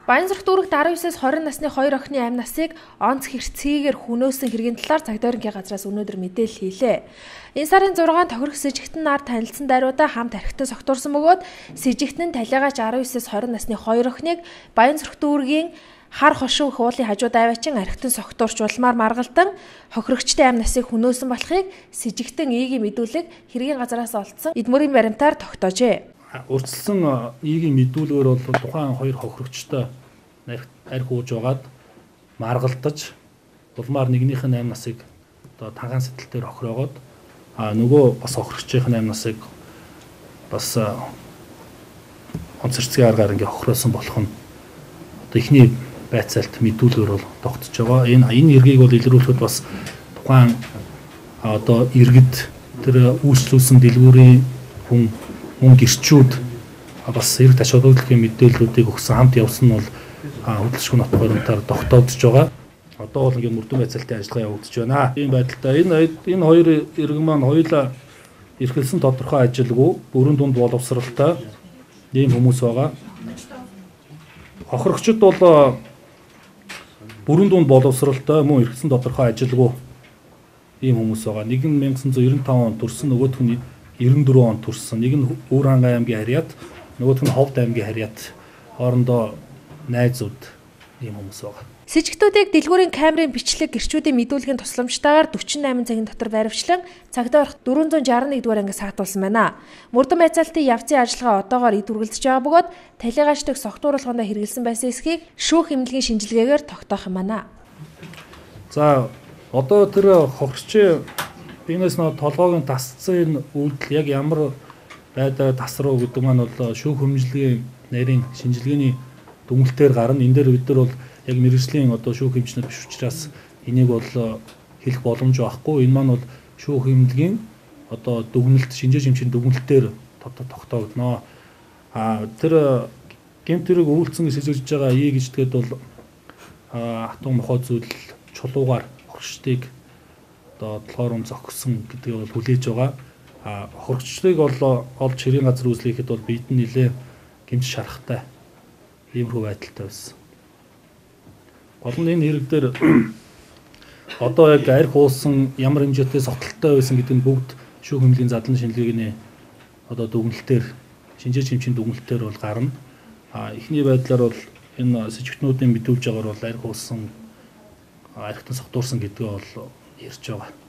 Баянсүрх дүүрэгт 19-с 20 насны хоёр охины амь насыг онц хэрцгийгээр хүнөөсөн хэргийн талаар цагдаа өрнгийн газраас өнөөдөр мэдээлэл хийлээ. Энэ сарын 6-нд тохирох сэжигтэн нар танилцсан даруйдаа хамт архитан согтуурсан бөгөөд сэжигтэн талигач 19-с 20 насны хоёр охиныг Баянсүрх дүүргийн хар хошуу их уулын хажууд аваачин архитан согтуурч улмаар маргалдан хохирогчдын амь насыг хүнөөсөн болохыг сэжигтэн ийгийн мэдүүлэг хэргийн газраас олдсон эд мөрийн баримтаар тогтоожээ. Урьдчилсан ийгийн мэдүүлгээр бол тухайн хоёр хохирогчтой арх ууж байгаад маргалдаж улмаар нэгнийх нь амь насыг одоо тангаан сэтэлтээр хохироогоод нөгөө бас хохирогчийн амь насыг бас онц хэрцгий аргаар ингээ хохироосон болох нь одоо эхний байцаалт мэдүүлгээр бол тогтож байгаа. Энэ эргийг бол илрүүлэхэд бас тухайн одоо иргэд тэр үйлчлүүлсэн дэлгүүрийн хүн мөн гэрчүүд бас эрэг тач холбогдлохын мэдээллүүдийг өгсөн хамт явсан нь бол хөдөлшгүй нот баримтаар тогтоогдож байгаа. Одоо бол ингээд мөрдөн байцаалтын ажиллагаа явагдаж байна. Ийм байдалтай энэ хоёр иргэн маань хоёулаа эрхэлсэн тодорхой ажилгүй, бүрэн дунд боловсралтай ийм хүмүүс байгаа. Хохирогчид бол бүрэн дунд боловсралтай мөн эрхэлсэн тодорхой ажилгүй ийм хүмүүс байгаа. Нэг нь 1995 онд төрсэн, нөгөөх нь 94 онд төрсэн. Нэг нь Өвөр-Хангай аймгийн Харьяат, нөгөөх нь Ховд аймгийн Харьяат. Хоорондоо найзууд ийм хүмүүс байгаа. Сэжигтүүдийг дэлгүүрийн камерын бичлэг гэрчүүдийн мэдүүлгийн тусламжтайгаар 48 цагийн дотор баривчлан цагдаа орох 461 дугаар ангиас саатуулсан байна. Мөрдөн байцаалтын явцын ажиллагаа одоогоор эд үргэлжлэж байгаа бөгөөд талигаачдыг согтууруулгандаа хэрэглэсэн байсан эсхийг шүүх эмнэлгийн шинжилгээгээр тогтоох юм байна. За одоо тэр хохирогчийн биенээс нөө толгойг нь тасцсан энэ үйлдэл яг ямар байдлаар тасруу гэдэг маань бол шүүх хэмжлэгийн нарийн шинжилгээний дүгнэлтээр гарна. Энэ дээр бид нар бол яг мэргэжлийн одоо шүүх хэмжнэр биш учраас энийг бол хэлэх боломж байхгүй. Энэ маань бол шүүх хэмнэлгийн одоо дүгнэлт, шинжээ шимчийн дүгнэлтээр тогтоогдно. Тэр гэмт хэрэг үйлдсэн гэж сэжигдэж байгаа ий гэждэхэд бол хатуу мохоо зүйл чулуугаар хохирогчдыг одоо толгоор нь зогссон гэдгийг бол хүлээж байгаа. Хохирогчдыг бол олж хэргийн газар үүслэхэд бол бид нь нэлээ гэмт шарахтай иймэрхүү байдалтай байсан. Гол нь энэ хэрэг дээр одоо яг арх уусан ямар хэмжээтэй согтолтой байсан гэдэг нь бүгд шүүх хэмнэлийн задлан шинжилгээний одоо дүгнэлтээр шинжээ чимчийн дүгнэлтээр бол гарна. Эхний байдлаар бол энэ сэжигтнүүдийн мэдүүлж байгаагаар бол арх уусан архитан согтуурсан гэдгээ бол ярьж байгаа.